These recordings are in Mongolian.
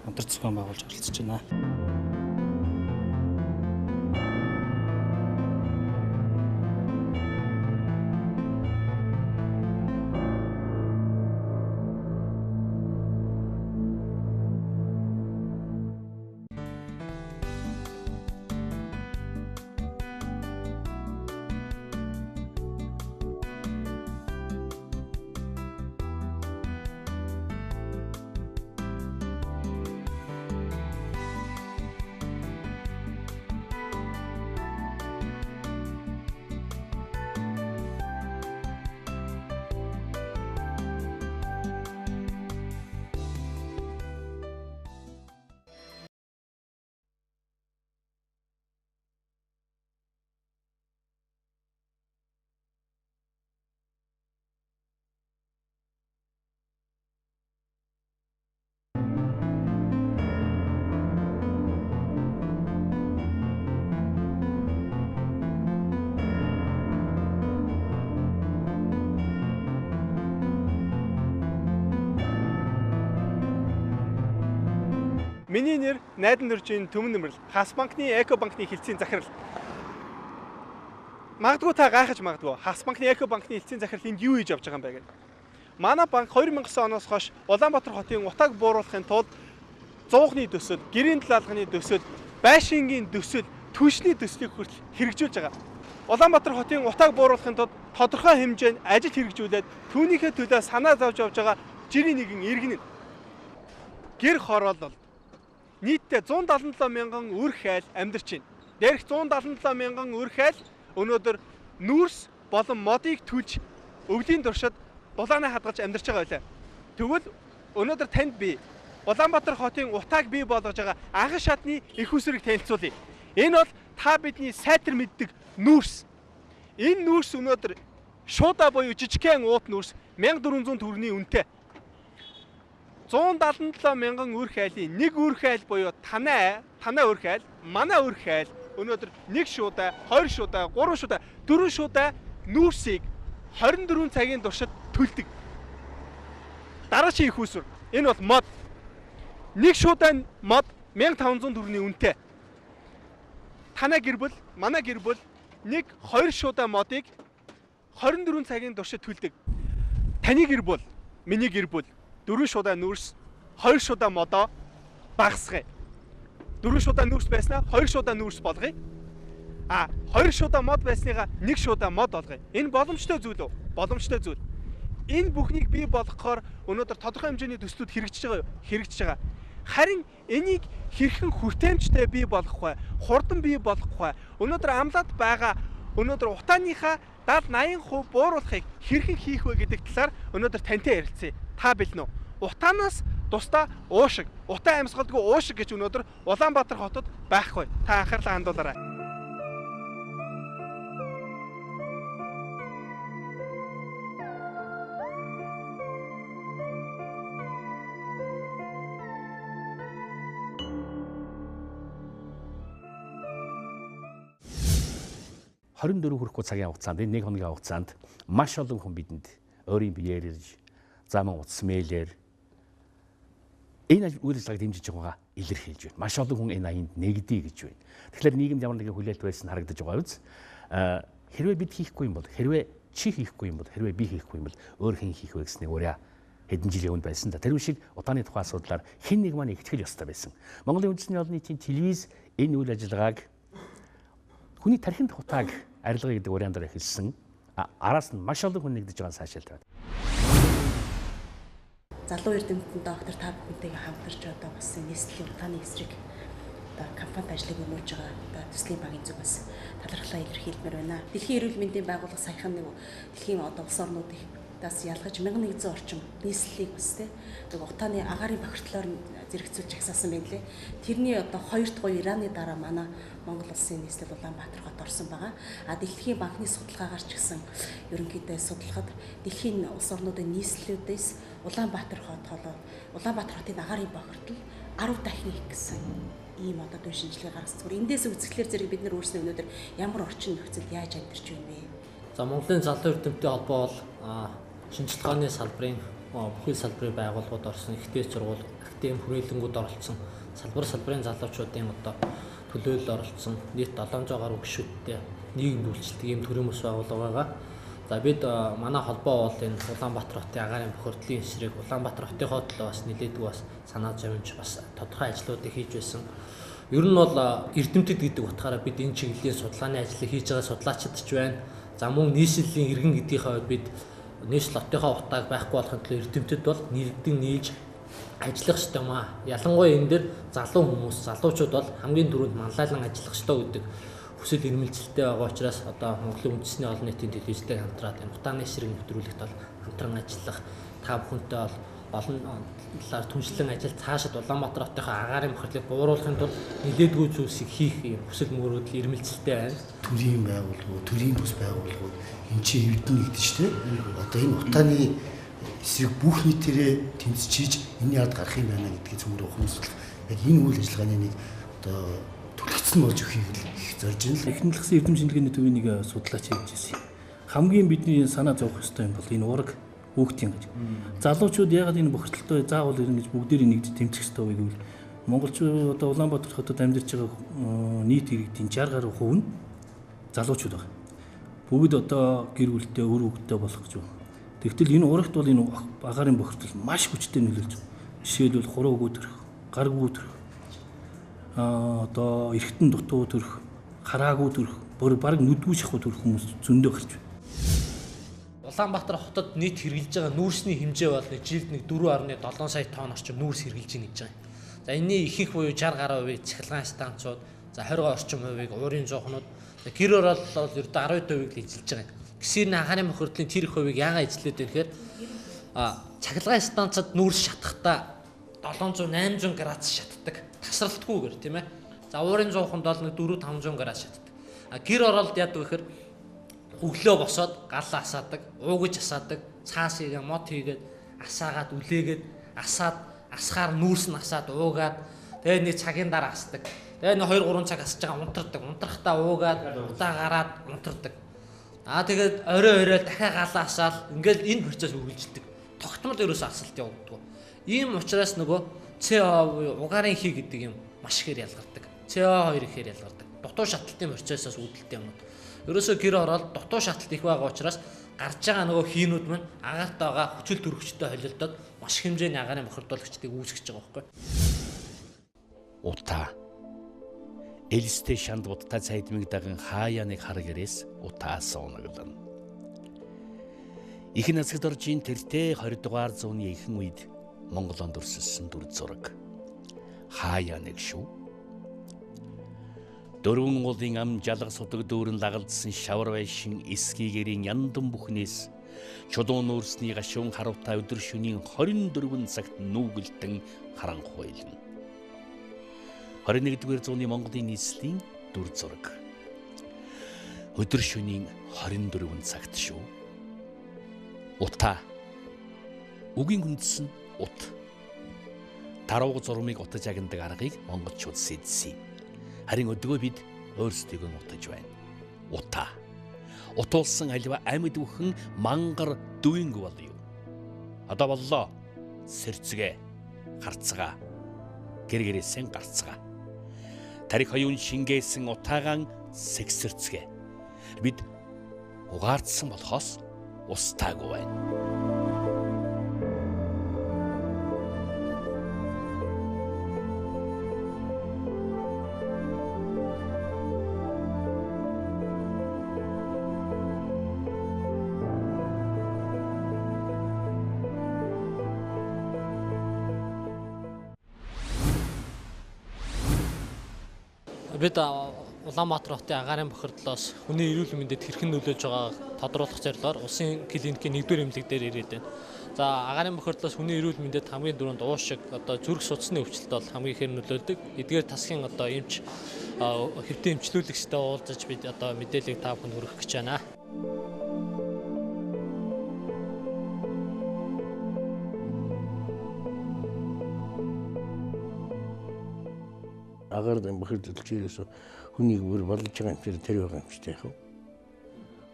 хамтран зохион байгуулж оролцож байна. Миний нэр Найдан Дүржийн Төмөн Нэмрэл, Хас банкны Эко банкны хэлтсийн захирал. Магадгүй та гайхаж магадгүй. Хас банкны Эко банкны хэлтсийн захирал энд юу хийж явж байгаа юм бэ гэдэг. Манай банк 2009 оноос хойш Улаанбаатар хотын утааг бууруулахын тулд зуухны төсөл, гэрийн талаалганы төсөл, байшингийн төсөл, түвшний төслийг хүртэл хэрэгжүүлж байгаа. Улаанбаатар хотын утааг бууруулахын тулд тодорхой хэмжээнд ажил хэрэгжүүлээд түүнийхээ төлөө санаа зовж явж байгаа жирийн нэгэн иргэн нь гэр хороолол нийтдээ 177 мянган өрх айл амьдарч байна. Дээрх 177 мянган өрх айл өнөөдөр нүүрс болон модыг түлж өвлийн туршид дулаанаа хадгалж амьдарч байгаа байлаа. Тэгвэл өнөөдөр танд би Улаанбаатар хотын утааг бий болгож байгаа анхан шатны эх үүсвэрийг танилцуулъя. Энэ бол та бидний сайтар мэддэг нүүрс. Энэ нүүрс өнөөдөр шуудаа буюу жижигхэн уут нүүрс 1400 төгрөгийн үнэтэй. 177 мянган өрх айлын нэг өрх айл буюу танай өрх айл, манай өрх айл өнөөдөр нэг шуудаа, хоёр шуудаа, гурван шуудаа, дөрвөн шуудаа нүүрсийг 24 цагийн туршид төлдөг. Дараагийн их үүсвэр. Энэ бол мод. Нэг шуудаа мод 1500 төгрөгийн үнэтэй. Танай гэр бүл, манай гэр бүл нэг хоёр шуудаа модыг 24 цагийн туршид төлдөг. Таны гэр бүл, миний гэр бүл дөрвөн шуудаа нүүрс, хоёр шуудаа модоо багасгая. Дөрвөн шуудаа нүүрс байснаа хоёр шуудаа нүүрс болгоё. А хоёр шуудаа мод байсныгаа нэг шуудаа мод болгоё. Энэ боломжтой зүйл үү? Боломжтой зүйл. Энэ бүхнийг бий болгохоор өнөөдөр тодорхой хэмжээний төслүүд хэрэгжиж байгаа юу? Хэрэгжиж байгаа. Харин энийг хэрхэн хүртээмжтэй бий болгох вэ? Хурдан бий болгох вэ? Өнөөдөр амлаад байгаа өнөөдөр утааныхаа 70 80% бууруулахыг хэрхэн хийх вэ гэдэг талаар өнөөдөр тантай ярилцъя. Та бэлэн үү? Утаанаас тусдаа уушиг, утаа амьсгалдгүй уушиг гэж өнөөдөр Улаанбаатар хотод байхгүй. Та анхаарлаа хандуулаарай. 24 хүрэхгүй цагийн хугацаанд, энэ нэг хоногийн хугацаанд маш олон хүн бидэнд өөрийн биеэр ирж, заман утас мэйлээр энэ үйл ажиллагааг дэмжиж байгаагаа илэрхийлж байна. Маш олон хүн энэ аянд нэгдээ гэж байна. Тэгэхээр нийгэмд ямар нэгэн хүлээлт байсан харагдаж байгаа биз? Хэрвээ бид хийхгүй юм бол, хэрвээ чи хийхгүй юм бол, хэрвээ би хийхгүй юм бол өөр хэн хийх вэ гэсний урья хэдэн жилийн өмнө байсан да. Тэр шиг утааны тухай асуудлаар хэн нэг маань ихтгэл ёстой байсан. Монголын үндэсний олон нийтийн телевиз энэ үйл ажиллагааг хүний тархинд хутааг арилгая гэдэг уриан дээр эхэлсэн. Араас нь маш олон хүн нэгдэж байгаа сайшаалт байна. Залуу эрдэмтэн доктор та бүхэнтэйгээ хамтарч одоо бас нийслэлийн утааны эсрэг одоо компанид ажлыг өнөөж байгаа одоо төслийн багийн зүгээс талархлаа илэрхийлмээр байна. Дэлхийн эрүүл мэндийн байгууллага саяхан нэг дэлхийн одоо улс орнуудаас ялгаж 1100 орчим нийслэлийг бас тийм нэг утааны агаарын бохирдлоор зэрэгцүүлж жагсаасан байна лээ. Тэрний одоо хоёр дахь үе Ираны дараа манай Монгол улсын нийслэл Улаанбаатар хот орсон байгаа. А дэлхийн банкны судалгаагаар ч гэсэн ерөнхийдөө судлахад дэлхийн улс орнуудын нийслэлүүдээс Улаанбаатар хот холоо Улаанбаатар хотын агаарын бохирдол 10 дахин их гэсэн ийм одоо дүн шинжилгээ гаргасан. Зүгээр эндээс үзэхлээр зэрэг бид нар өөрснөө өнөөдөр ямар орчин нөхцөлд яаж амьдарч байна вэ? За Монголын залуу эрдэмтдийн холбоо бол шинж судалгааны салбарын бүхий салбарын байгууллагууд орсон, ихтэй сургууль, академи хүрээлэнгүүд оролцсон, салбар салбарын залуучуудын одоо төлөөлөл оролцсон нийт 700 гаруй гишүүдтэй нийгэмд үйлчилдэг ийм төрийн бус байгууллага байгаа. За бид манай холбоо бол энэ Улаанбаатар хотын агаарын бохирдлын эсрэг Улаанбаатар хотынхоо төлөө бас нэлээдгүй бас санаа зовж бас тодорхой ажлуудыг хийж байсан. Ер нь бол эрдэмтэд гэдэг утгаараа бид энэ чиглэлийн судалгааны ажлыг хийж байгаа судлаачид ч байна. За мөн нийслэлийн иргэн гэдгийнхээ хувьд бид нийслэл хотынхоо утааг байхгүй болохын төлөө эрдэмтэд бол нэгдэн нийлж ажиллах ёстой юм аа. Ялангуяа энэ дээр залуу хүмүүс, залуучууд бол хамгийн түрүүнд манлайлан ажиллах ёстой гэдэг хүсэл эрмэлзэлтэй байгаа учраас одоо Монголын үндэсний олон нийтийн телевизтэй хамтраад энэ утааны эсрэг нэвтрүүлэгт бол хамтран ажиллах, та бүхэнтэй бол олон талаар түншлэн ажил цаашид Улаанбаатар хотынхоо агаарын бохирдлыг бууруулахын тулд нэлээдгүй зүйлсийг хийх юм хүсэл мөрөөдөл эрмэлзэлтэй байна. Төрийн байгууллагууд, төрийн бус байгууллагууд энэ чинь эвдэн нэгдэж шүү дээ. Одоо энэ утааны эсрэг бүх нийтээрээ тэмцэж энэний ард гарах юм байна гэдгийг цөмөр ухамсарлах. Яг энэ үйл ажиллагааны нэг одоо түлхэгдсэн болж өгөхийг их зорж байна л. Эхнэлхсэн эрдэм шинжилгээний төвийн нэг судлаач хийж ирсэн. Хамгийн бидний санаа зовох ёстой юм бол энэ ураг хүүхдийн гэж. Залуучууд яагаад энэ бохирдолтой заавал ирнэ гэж бүгдээрээ нэгдэж тэмцэх ёстой вэ гэвэл монголчууд одоо Улаанбаатар хотод амьдарч байгаа нийт иргэдийн 60 гаруй хувь нь залуучууд байна. Бүгд одоо гэр бүлтэй, үр хөвгтэй болох гэж байна. Тэгтэл энэ урагт бол энэ агаарын бохирдол маш хүчтэй нөлөөлж байна. Жишээлбэл хуруугүй төрөх, гаргүй төрөх, одоо эргэтэн дутуу төрөх, хараагүй төрөх, бүр бараг нүдгүй шахуу төрөх хүмүүс зөндөө гарч байна. Улаанбаатар хотод нийт хэрэглэж байгаа нүүрсний хэмжээ бол нэг жилд нэг 4.7 сая тонн орчим нүүрс хэрэглэж байна гэж байгаа юм. За энэний ихэнх буюу 60 гаруй хувийг цахилгаан станцууд, за 20 орчим хувийг уурын зуухнууд, гэр ороолол бол ердөө 12%-ийг л эзэлж байгаа юм. Гисэрний агаарын бохирдлын тэр их хувийг яагаад эзлээд байна гэхээр цахилгаан станцад нүүрс шатахдаа 700 800 градус шатдаг. Тасралтгүйгээр тийм ээ. За уурын зууханд бол нэг 4 500 градус шатдаг. А гэр ороолд яадаг вэ гэхээр өглөө босоод гал асаадаг, уугаж асаадаг, цаас хийгээ, мод хийгээд асаагаад үлээгээд асаад асахаар нүүрс нь асаад уугаад тэгээ нэг цагийн дараа асдаг. Тэгээ нэг 2 3 цаг асаж байгаа унтардаг. Унтрахтаа уугаад удаа гараад унтардаг. Аа тэгээд орой орой дахиад галаа асаал ингээл энэ процесс үргэлжилдэг. Тогтмол ерөөсөө асалт явагддаг. Ийм учраас нөгөө CO буюу угаарын хий гэдэг юм маш ихээр ялгардаг. CO2 ихээр ялгардаг. Дутуу шатлалтын процессоос үүдэлтэй юмнууд. Ерөөсөө гэр ороод дутуу шатлалт их байгаа учраас гарч байгаа нөгөө хийнүүд мань агаарт байгаа хүчил төрөгчтэй холилдоод маш хэмжээний агаарын бохирдуулагчдыг үүсгэж байгаа байхгүй. Утаа. Элстэй шанд утаа цайдмыг даган хаяа нэг хар гэрээс утаас унаглана. Ихэн насагт оржийн тэртээ 20 дугаар зууны ихэнх үед Монголонд өрсөлсөн дүр зураг. Хаяа нэг шүү. Дөрвөн уулын ам жалга судаг дүүрэн лагалдсан шавар байшин эсгийгэрийн яндан бүхнээс чулуун нүүрсний гашуун харуутай өдөр шөнийн 24 цагт нүүгэлтэн харанхуйлна. 21-р зууны Монголын нийслэлийн дүр зураг. Өдөр шөнийн 24 цагт шүү. Утаа. Үгийн үндэс нь ут. Тарууг зурмыг утаж агнадаг аргыг монголчууд сэдсэн. Харин өдгөө бид өөрсдийгөө утаж байна. Утаа. Утуулсан аливаа амьд бүхэн мангар дүүнг болъё. Одоо боллоо. Сэрцгээ. Харцгаа. Гэр гэрээсэн гарцгаа. Тарих оюун шингээсэн утаагаан сэгсэрцгээ. Бид угаардсан болохоос устаагүй байна. Бид Улаанбаатар хотын агаарын бохирдлоос хүний эрүүл мэндэд хэрхэн нөлөөлж байгааг тодруулах зорилгоор улсын клиникийн 1-р эмнэлэг дээр ирээд байна. За агаарын бохирдлоос хүний эрүүл мэндэд хамгийн түрүүнд уул шиг одоо зүрх судасны өвчлөлт бол хамгийн ихээр нөлөөлдөг. Эдгээр тасгийн одоо эмч хэвтэн эмчлүүлэгчтэй уулзаж бид одоо мэдээллийг та бүхэнд хүргэх гэж байна. Агаар бохирдол чирээс хүнийг бүр балж байгаа юм шиг тэр байгаа юм шиг яах вэ?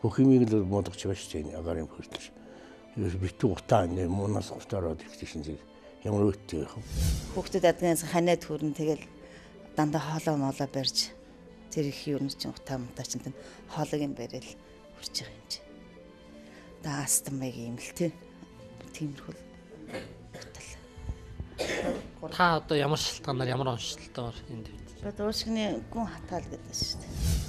Бүх юмыг л модгож байгаа шүү дээ агаарын бохирдол. Ерөөс битүү утаа ингэ муунаас утаа ороод ирэх чинь ямар өөттэй юм. Хүүхдүүд адгаас ханиад хүрэн тэгэл дандаа хоолоо молоо барьж тэр их юм чинь утаа мутаа чинь хоолыг нь барайл хүрч байгаа юм чи. Одоо астмаг юм л тий. Тиймэрхүү утал. Та одоо ямар шалтгаанаар ямар онцлолтойгоор энд вэ? Одоо уушгины гүн хатаал гэдэг шүү дээ.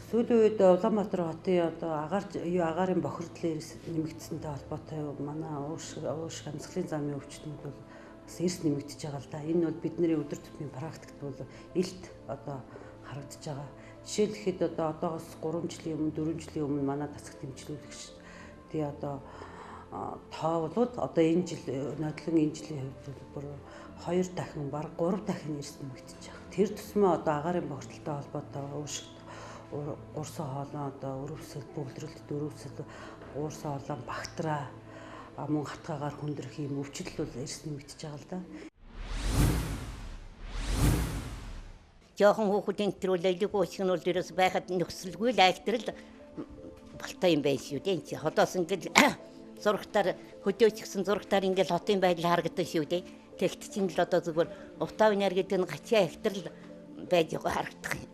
Сүүлийн үед Улаанбаатар хотын одоо агаарын бохирдол нэмэгдсэнтэй холбоотой манай уушиг амьсгалын замын өвчтнүүд бол бас эрс нэмэгдэж байгаа л да. Энэ бол бидний өдөр тутмын практикт бол илт одоо харагдаж байгаа. Жишээлхэд одоо одоогоос 3 жилийн өмнө 4 жилийн өмнө манай тасаг дэмжлүүлэгч тий одоо тоолууд одоо энэ жил нодлон энэ жилийн хувьд бол бүр 2 дахин бараг 3 дахин эрс нэмэгдэж байгаа. Тэр тусмаа одоо агаарын бохирдолтой холбоотой уушигт гурсан хоолой одоо өрөвсөл бөглөрөлт өрөвсөл гурсан хоолой бактраа мөн хатгаагаар хүндрэх юм өвчлөл бол эрс нэмэгдэж байгаа л да. Жохон хүүхдийн төрөл айлгүй шиг нь бол ерөөс байхад нөхцөлгүй л айхтрал болтой юм байх шүү дээ. Энд хотоос ингээд зурагтаар хөдөөч гисэн зурагтаар ингээд хотын байдал харагдан шүү дээ. Тэгт чинь л одоо зүгээр утаа унаар гэдэг нь гачаа айхтрал байж байгаа харагдах юм.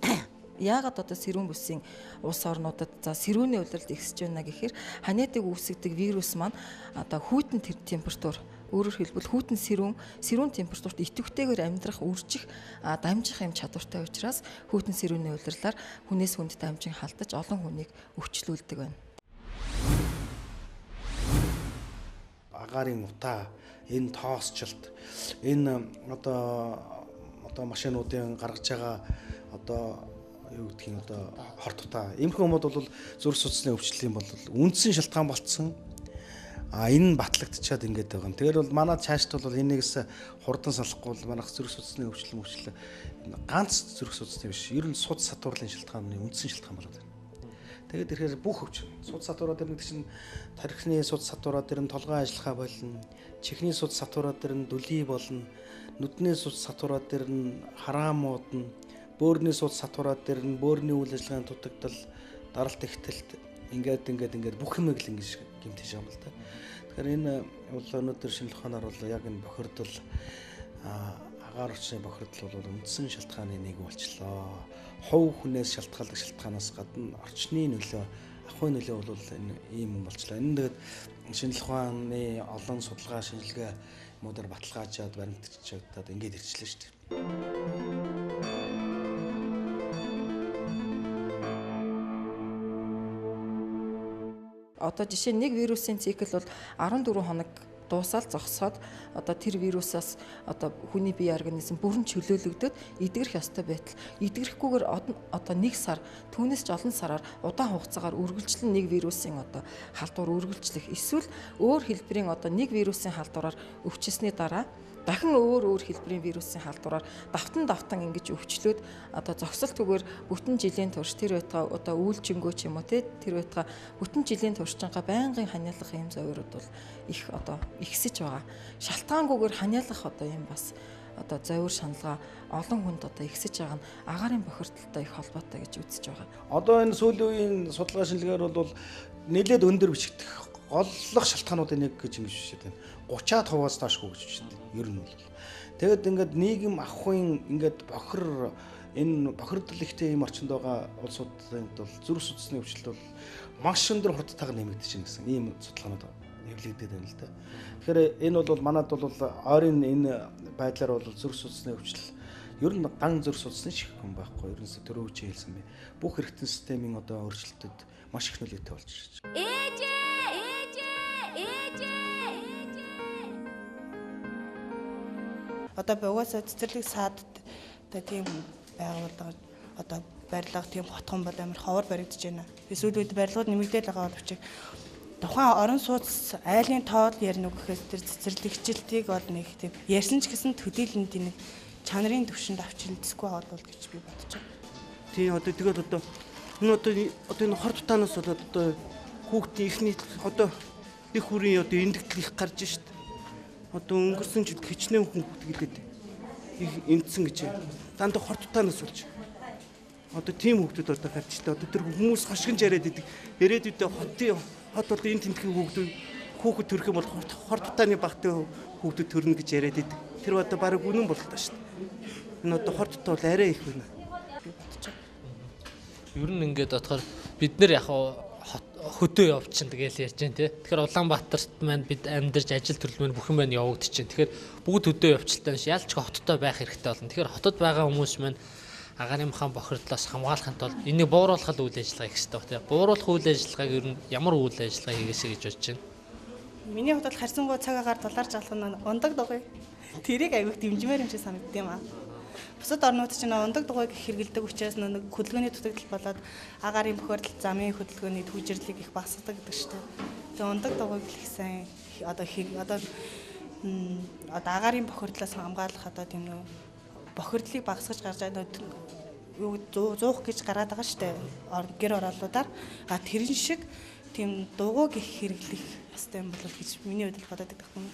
Яагаад одоо сэрүүн бүсийн улс орнуудад за сэрүүний улиралд ихсэж байна гэхээр ханиадыг үүсгэдэг вирус маань одоо хүйтэн температур, өөрөөр хэлбэл хүйтэн сэрүүн температурт идэвхтэйгээр амьдрах, үржих, дамжих юм чадвартай учраас хүйтэн сэрүүний улирлаар хүнээс хүнд дамжин халдаж олон хүнийг өвчлүүлдэг байна. Агаарын утаа, энэ тоосчлт, энэ одоо машинуудын гаргаж байгаа одоо юу гэдгийг одоо хорт утаа. Иймэрхүү юмуд бол зүрх судасны өвчлөлийн бол үндсэн шалтгаан болцсон. А энэ нь батлагдчихад ингээд байгаа юм. Тэгэхээр бол манай цаашд бол энийгс хурдан салахгүй бол манайх зүрх судасны өвчлөл ганц зүрх судасны биш. Ер нь суд сатуурлын шалтгааны үндсэн шалтгаан болоод байна. Тэгээд ирэхээр бүх өвчин суд сатуураа дээр нэг чинь тархины суд сатуураа дээр нь толгой ажиллахаа болно. Чихний суд сатуураа дээр нь дүлий болно. Нүдний суд сатуураа дээр нь хараамуудна. Бөөрний суд сатуураа дээр нь бөөрний үйл ажиллагааны дутагдал, даралт ихтэлт ингээд бүх юмыг л ингэж гэмтэж байгаа юм л да. Тэгэхээр энэ бол өнөөдөр шинжлэх ухаанаар бол яг энэ бохирдол агаар орчны бохирдол бол үндсэн шалтгааны нэг болчлоо. Хувь хүнээс шалтгаалдаг шалтгаанаас гадна орчны нөлөө, ахуйн нөлөө бол энэ ийм юм болчлоо. Энэ тэгээд шинжлэх ухааны олон судалгаа шинжилгээ юмудаар баталгаажаад баримтчихдаад ингээд ирчлээ шүү дээ. Одоо жишээ нь нэг вирусын цикл бол 14 хоног дуусаад зогсоод одоо тэр вирусаас одоо хүний бие организм бүрэн чөлөөлөгдөд эдгэрэх ёстой байтал эдгэрэхгүйгээр одоо нэг сар түүнээс ч олон сараар удаан хугацаагаар үргэлжлэн нэг вирусын одоо халдвар үргэлжлэх эсвэл өөр хэлбэрийн одоо нэг вирусын халдвараар өвчсөний дараа дахин өөр хэлбэрийн вирусын халдвараар давтан ингэж өвчлөөд одоо зогсолтгүйгээр бүтэн жилийн турш тэр байтугай одоо үйлчингөө ч юм уу тэр байтугай бүтэн жилийн туршингаа байнгын ханиалах юм зовирууд бол их одоо ихсэж байгаа. Шалтгаангүйгээр ханиалах одоо юм бас одоо зовир шаналгаа олон хүнд одоо ихсэж байгаа нь агаарын бохирдолтой их холбоотой гэж үзэж байгаа. Одоо энэ сүүлийн үеийн судалгаа шинжилгээгээр бол нэлээд өндөр бичигдэх голлох шалтгаануудын нэг гэж ингэж бичээд байна. 30-аад хувиас доошгүй гэж бичээд байна. Ер нь бол. Тэгэд ингээд нийгэм ахуйн ингээд бохир энэ бохирдол ихтэй ийм орчинд байгаа улсуудын бол зүрх судасны өвчлөлт бол маш өндөр хурдтайгаар нэмэгдэж байна гэсэн ийм судалгаанууд хэвлэгдээд байна л да. Тэгэхээр энэ бол манад бол ойрын энэ байдлаар бол зүрх судасны өвчлөл ер нь ган зүрх судасны шиг юм байхгүй. Ер нь төрөө үчи хэлсэн бэ. Бүх эргэтэн системийн одоо өөрчлөлтөд маш их нөлөөтэй болж ирж байна. Одоо угаасаа цэцэрлэг саад одоо тийм байгууллага одоо барилга тийм хотхон бол амар ховор баригдаж байна. Эсвэл үед барилгууд нэмэгдээд байгаа боловч тухайн орон сууц айлын тоол ярина гэхээс тэр цэцэрлэгчлэлтийг бол нэг тийм ярьсан ч гэсэн төдийлөнд нэг чанарын түвшинд авч илдэсгүй болов гэж би бодож байна. Тийм одоо тэгээд одоо энэ одоо энэ хор тутаанаас болоод одоо хүүхдийн ихний одоо их хүрийн одоо эндэгдэл их гарч шít. Одоо өнгөрсөн жил хичнээн хүн хүүхд гэлээд их эмдсэн гэж. Дандаа хор тутаанаас болж. Одоо тийм хүүхдүүд одоо гарч штэ. Одоо тэр хүмүүс хошигнж яриад идэг. Ирээдүйдээ хотын хот бол энэ тентхийн хүүхдүүд Хүүхэд төрөх юм бол хор тутааны багтай хүүхдүүд төрнө гэж яриад идэг. Тэр одоо бараг үнэн боллоо шүү дээ. Энэ одоо хор тутаа бол арай их байна. Ер нь ингээд бодохоор бид нэр яг хөдөө явчихна тэгэл ярьж байна тий. Тэгэхээр Улаанбаатарт маань бид амьдарч ажил төрөл маань бүх юм маань явагдчихэв. Тэгэхээр бүгд хөдөө явчихлаа биш ялч хоттой байх хэрэгтэй болно. Тэгэхээр хотод байгаа хүмүүс маань агаарын хаан бохирдлоос хамгаалахын тулд энийг бууруулах үйл ажиллагаа хийх хэрэгтэй баг тий. Бууруулах үйл ажиллагааг ер нь ямар үйл ажиллагаа хийгээсэй гэж бодож байна? Миний хувьд бол харьцангуй цаг агаар дулаарч алах нь ундаг дугуй. Тэрийг аягүй дэмжмээр юм шиг санагддаг юм аа. Бусад орнууд чинь ундаг дугуйг их хэрэглэдэг учраас нэг хөдөлгөөний дутагдал болоод агаарын бохирдол, замын хөдөлгөөний түгжрэрлийг их багасгадаг гэдэг шүү дээ. Тэгээ ундаг дугуйг л их сайн одоо одоо одоо агаарын бохирдлоос хамгаалах одоо тийм нөө бохирдлыг багасгаж гарч байгаа юу зуух гэж гараад байгаа шүү дээ. Гэр орооллуудаар а тэрэн шиг тийм дугуйг их хэрэглэх ёстой юм болов гэж миний хувьд бодоод байдаг юм.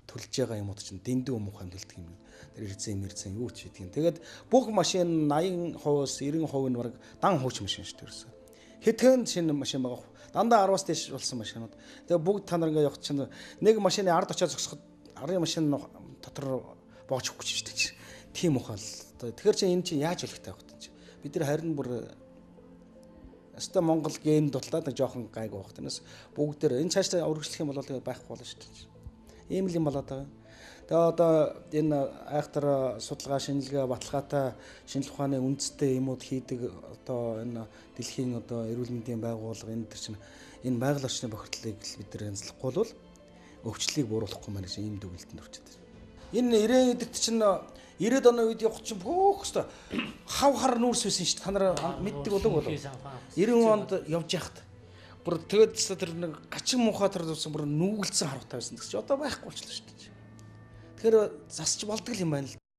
Төлж байгаа юмуд чинь дэндүү муухай төлдөг юм. Тэр ирцэн мэрцэн юу ч хийдэг юм. Тэгээд бүх машин 80%-аас 90% нь бараг дан хууч машин шүү дээ ерөөсөө. Хэдхэн шинэ машин байгаа. Дандаа 10-аас дээш болсон машинууд. Тэгээд бүгд та нар ингээ явах чинь нэг машины ард очиод зогсоход арын машин дотор боож өгөх гэж шүү дээ. Тийм муухай л. Тэгэхээр чи энэ чинь яаж хэлэхтэй байх вэ чи? Бид нар харин бүр өстой Монгол ген дутлаад нэг жоохон гайг байх. Тэрнээс бүгд тэр энэ цаашдаа үргэлжлэх юм бол тэгээд байхгүй болно шүү дээ. Ийм л юм болоод байгаа. Тэгээ одоо энэ айхтар судалгаа шинжилгээ баталгаатай шинжлэх ухааны үндэстэй юмуд хийдэг одоо энэ дэлхийн одоо эрүүл мэндийн байгууллага энэ төр чинь энэ байгаль орчны бохирдлыг бид нар янзлахгүй бол өвчлөлийг бууруулахгүй маань гэж ийм дүгнэлтэнд хүрчээд байна. Энэ 90 эдэгт чинь 90-ад оны үед явах чинь бүх хэвээр хав хар нүүрс байсан шүү дээ. Та нар мэддэг болов уу? 90 онд явж яхад бүр тэгээд тэр нэг гачин муухай тэр зүсэн бүр нүгэлцсэн харуутай байсан гэсэн чи одоо байхгүй болчихлоо шүү дээ. Тэгэхээр засч болдог юм байна л.